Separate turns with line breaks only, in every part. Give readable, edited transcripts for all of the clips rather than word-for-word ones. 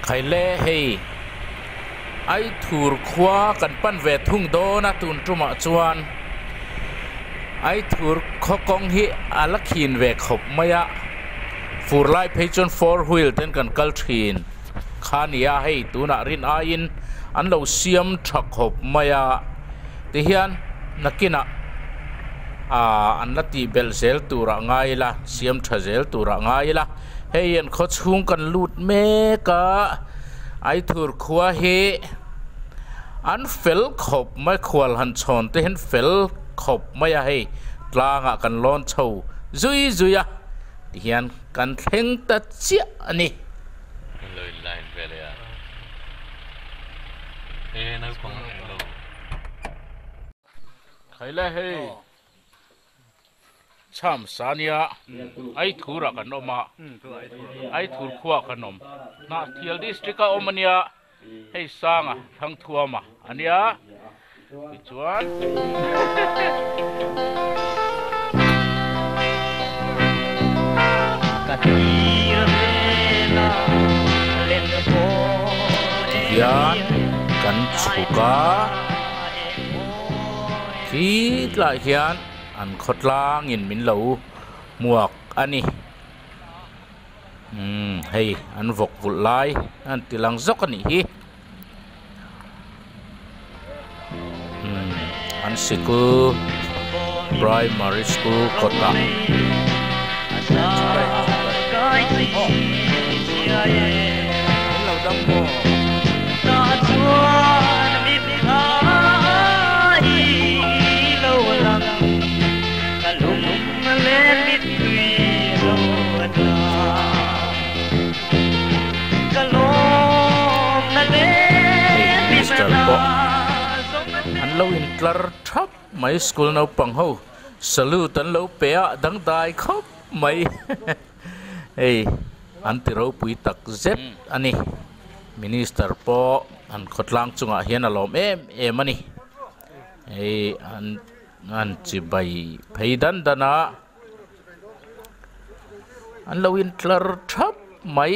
Khaile hei Aithur khua kan pan ve thung dawn a tun tumah chuan Aithur khaw kawng hi a la khin ve khawp mai a, fur lai phei chuan four wheel ten kan kal thin kha a ni a, hei tunah rin aiin an lo siam tha khawp mai a, tihian nakinah aaa an la tih belh zel turah ngai ila siam tha zel turah ngai ila hei an khaw chhung kan lut mek a Aithur khua hi an fel khawp mai khual han chhawn te hian fel khawp mai a hei tlangah kan lawn chho zui zui a tihian kan thleng ta chiah a ni. Khaile hei cham sania Aithur ah kan awm a Aithur khua ah kan awm Hnahthial district a awm ania hei Sanga Thangthuama ania tichuan Tihian kan chhuk a. Khi tlaiah hian an khawtlangin min lo hmuak a ni. Umm hei an vawk vulh lai an ti lang zawk a nih hi. Umm an sikul primary school kawtah. Minister pawh an lo intlar thap mai school naupang ho salute an lo pe a dangdai khawp mai hei an ti ropui tak zet a ni minister pawh an khawtlang chungah hian a lawm em em a ni hei an an chibai phei dan dan a an lo intlar thap mai.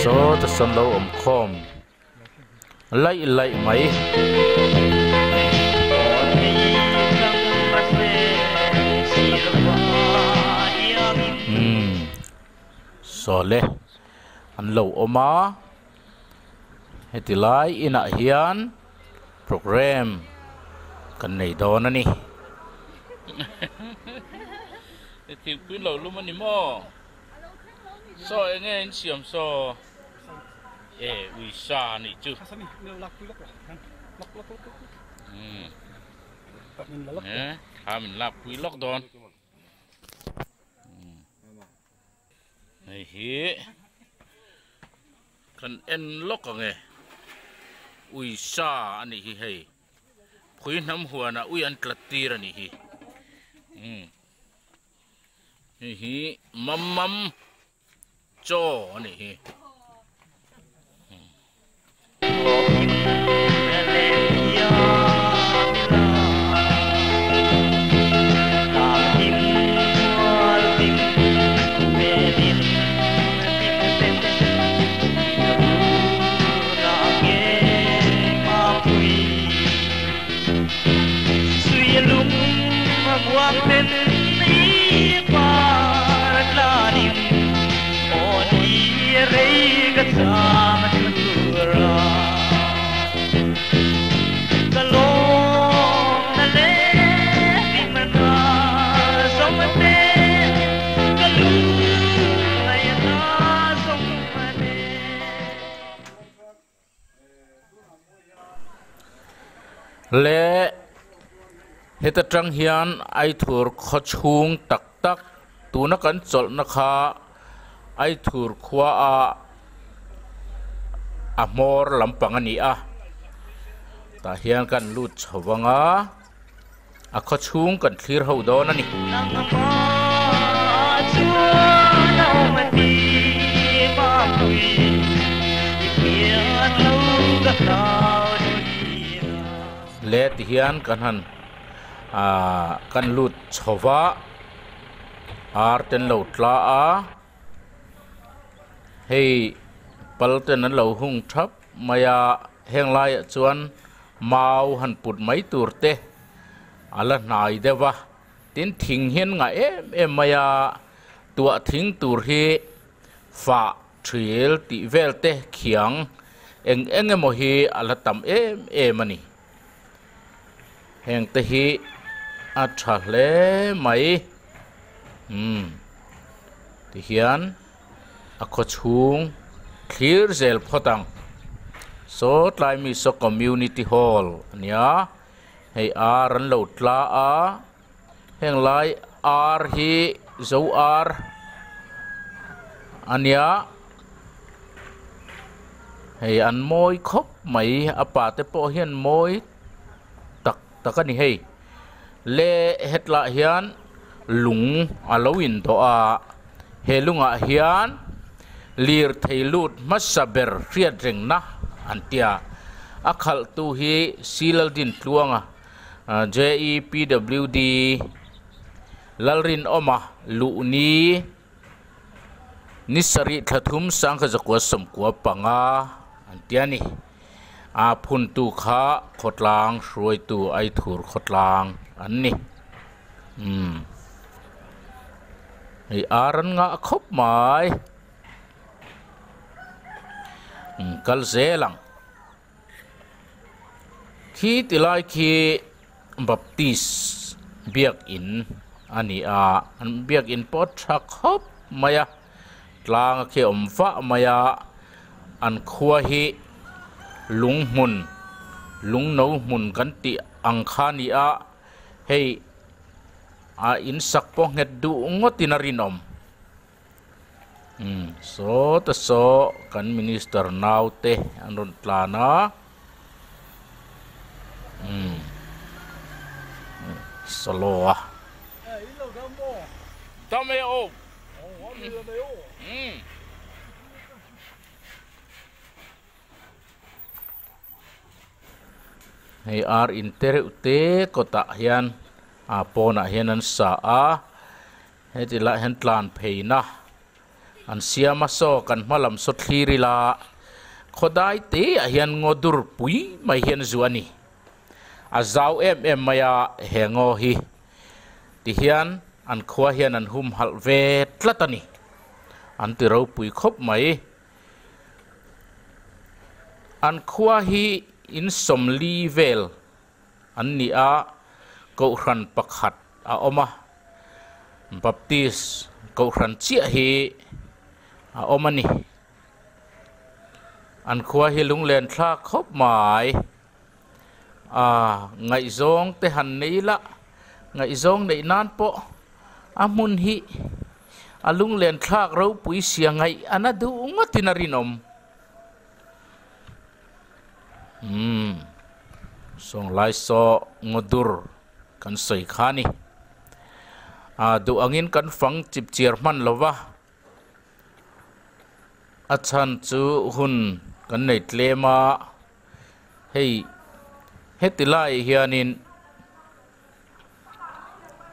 Saw te sawn lo awm khawm laih laih mai. Umm saw le an lo awm a heti lai inah hian program kan nei dawn a ni. Thingpui lo lum a ni maw? Saw enge in siam saw? E ui sa a nih chu. Umm e thla min lak pui lawk dawn. Hei hi kan en lawk ang e ui sa a nih hi hei phui hnam huanah ui an tlat tir a nih hi umm hei hi mam mam chaw a nih hi. Le heta tang hian Aithur khaw chhung tak tak tuna kan chawlhna kha Aithur khua a a hmawr lampang a ni a tah hian kan lut chho vang a a khaw chhung kan thlir ho dawn a ni. Le ti hian kan han ahh kan lut chho va ar te an lo tla a hei pal ten an lo hung thap mai a heng laiah chuan mau han put mai tur te a la hnai deuh va tin thing hian ngah em em mai a tuah thing tur hi fah thil tih vel te khiang eng eng emaw hi a la tam em em a ni heng te hi a tha hle mai umm tihian a khaw chhung thlir zel phawt ang saw tlai mi saw community hall a nia hei ar an lo tla a heng lai ar hi zo ar a nia hei an mawi khawp mai a pa te pawh hian mawi tak tak a ni hei le hetlah hian lung a lo indawh a he lungah hian lirthei lut hmasa ber hriat rengna an tia a khalh tu hi Silaldintluanga JEPWD Lalrinawma Luhni ni sarih thla thum sangkhat zakua sawmkua panga an ti a ni. A phuntu kha khawtlang hruaitu Aithur khawtlang an ni. Umm hei ar an ngah khawp mai. Umm kal zel ang. Khi ti lai khi Baptist biakin a ni a an biakin pawh a tha khawp mai a tlang a khi a awm vah mai a an khua hi lung hmun lung no hmun kan tih ang kha a ni a hei a in sak pawh nghet duh ngawtin a rinawm. Umm saw te saw kan minister naute an rawn tlan a umm solo a hei ar in te reuh te kawtah hian ah pawnah hian an sa a. Heti lah hian tlan pheina an siam a, saw kan hma lam saw thlir ila khawdai te ah hian ngaw dur pui mai hian zu a ni. A zau em em mai a he ngaw hi tihian an khua hian an humhalh ve tlat a ni. An ti ropui khawp mai. An khua hi in sawmli vel an ni a, kohhran pakhat a awm a, Baptist kohhran chiah hi a awm a ni. An khua hi lunglen thlak khawp mai, aaa ngaihzawng te han nei la, ngaihzawng neih nan pawh a hmun hi a lunglen thlak ropui sia ngaih a na duh ngawtin a rinawm. Umm sawnglai saw ngaw dur kan sawi kha a ni. Ah duh angin kan fang chip chiar hman lo va, a chhan chu hun kan nei tlem a, hei heti laiah hianin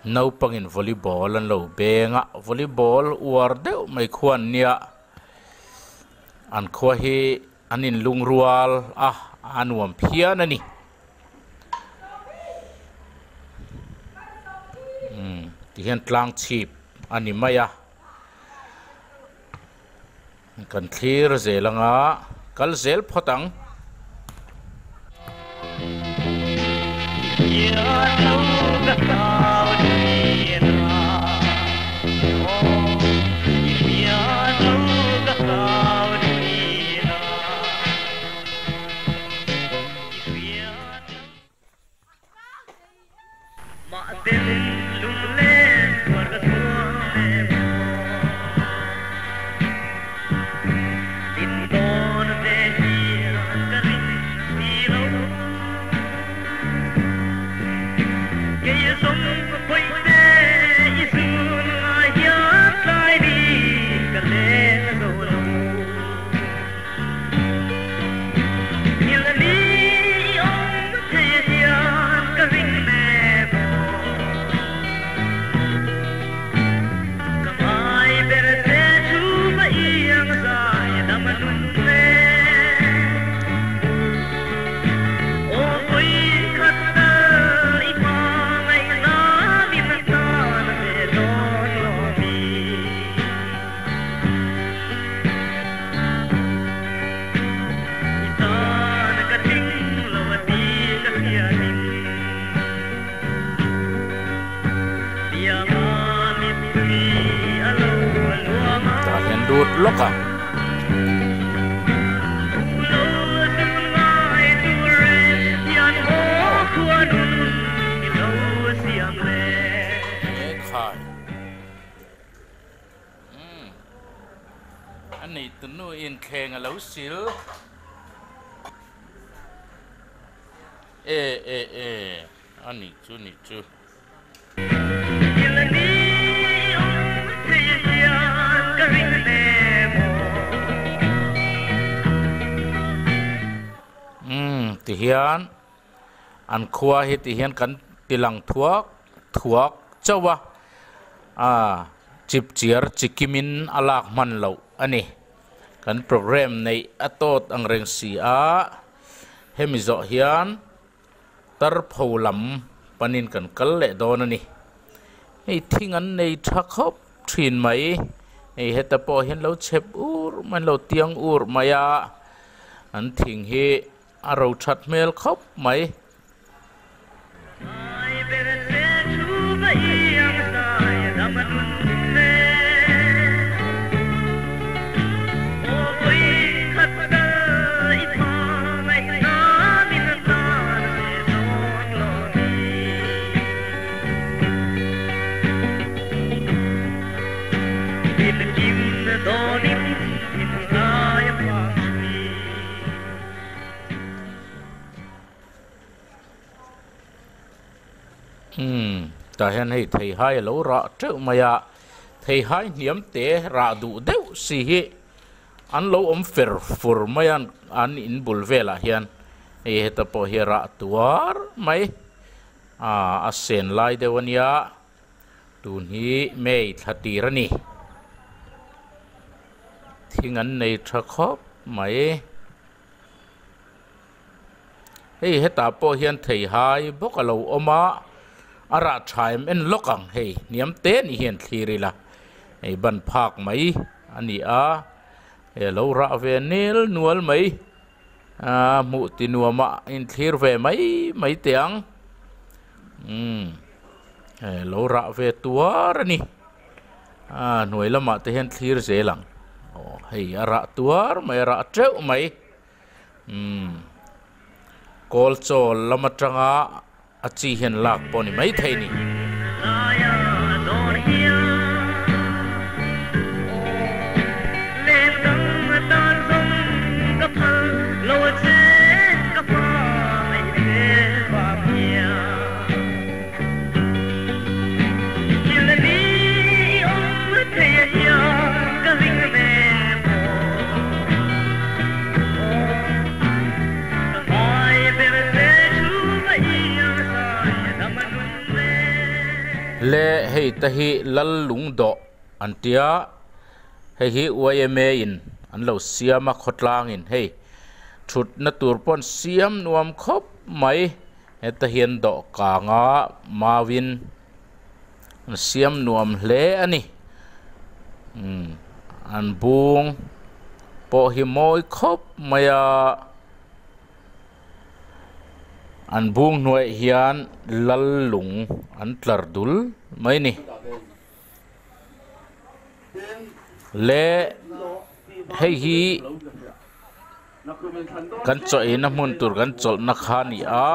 naupangin volleyball an lo beng a, volleyball uar deuh mai khuan nia an khua hi. An inlungrual a, a nuam phian a ni. Tihian tlang chhip a ni mai a. Kan thlir zel anga kal zel phawt ang. Tah hian lut lawk ang. Ekhai. Umm. A neitunu inthleng a lo sil. E e e a nih chu nih chu. Umm tihian an khua hi tihian kan tilang thuak thuak chauh a ah chipchiar chikimin a lak hman loh a ni. Kan programme neih a tawt ang reng si a, hemi zawh hian tarpho lam panin kan kal leh dawn a ni. Hei thing an nei tha khawp thin mai, hei heta pawh hian lo chhep ur mai lo tiang ur mai a, an thing hi a ro that hmel khawp mai. Umm tah hian hei theihai a lo rah teuh mai a theihai hniam te rah duh deuh si hi an lo awm fer fur mai a an in bul velah hian hei heta pawh hi a rah tuar mai ah a sen lai deuh a nia tun hi May thla tir a ni thing an nei tha khawp mai. Hei hetah pawh hian theihai bawk a lo awm a, a rah tha em en lawk ang hei hniam te ni hian thlir ila hei ban phak mai a ni a, hei a lo rah ve nel nual mai aaa hmuh ti nuam ah a inthlir ve mai mai teh ang umm hei a lo rah ve tuar a ni aaa hnuai lamah te hian thlir zel ang aw hei a rah tuar mai a rah teuh mai. Umm kawl chaw lam atanga a chi hian lak pawh a ni maithei a ni. Le hei te hi lal lung dawh an tia hei hi yma in an lo siam a khawtlang in hei thutna tur pawh an siam nuam khawp mai. Heta hian dawhkanga mauin An siam nuam hle a ni umm an bung pawh hi mawi khawp mai a an bung hnuaiah hian lal lung an tlar dul mai a ni le hei hi. Kan chaw eina hmun tur kan chawlhna kha a ni a.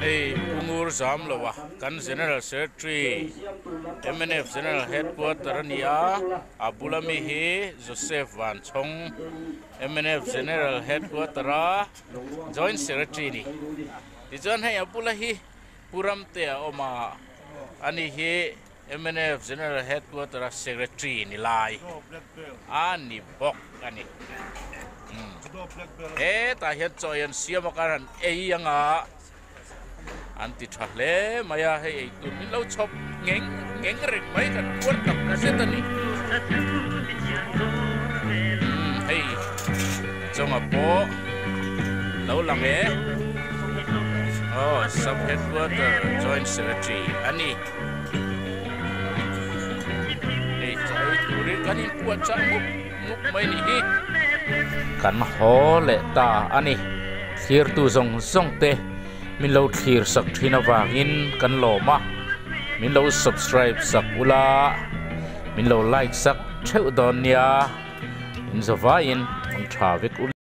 Hei Pu Ngur zam lo a, kan General Secretary, mnf General Headquarter a ni a, a bula mi hi Joseph Vanchhawng, mnf General Headquarter a Joint Secretary a ni. Tichuan hei a bula hi Pu Ramtea a awm a, ani hi mnf General Headquarter a Secretary ni lai a ni bawk a ni. Hetah hian chaw ei an siam a kar han ei anga an ti tha hle mai a, hei eitur min lo chhawp ngeng ngeng reng mai kan puar tak zet a ni. Hei chawnga pawh lo lang e. Aw sub headquarter joint secretary a ni. Hei chaw ei turin kan inpuah chah mup mup mai ni hi. Kan haw leh ta a ni. Thlirtu zawng zawng te min lo thlir sak thin avangin kan lawm a. Min lo subscribe sak ula, min lo like sak theuh dawn nia. In zavaiin an tha vek ula.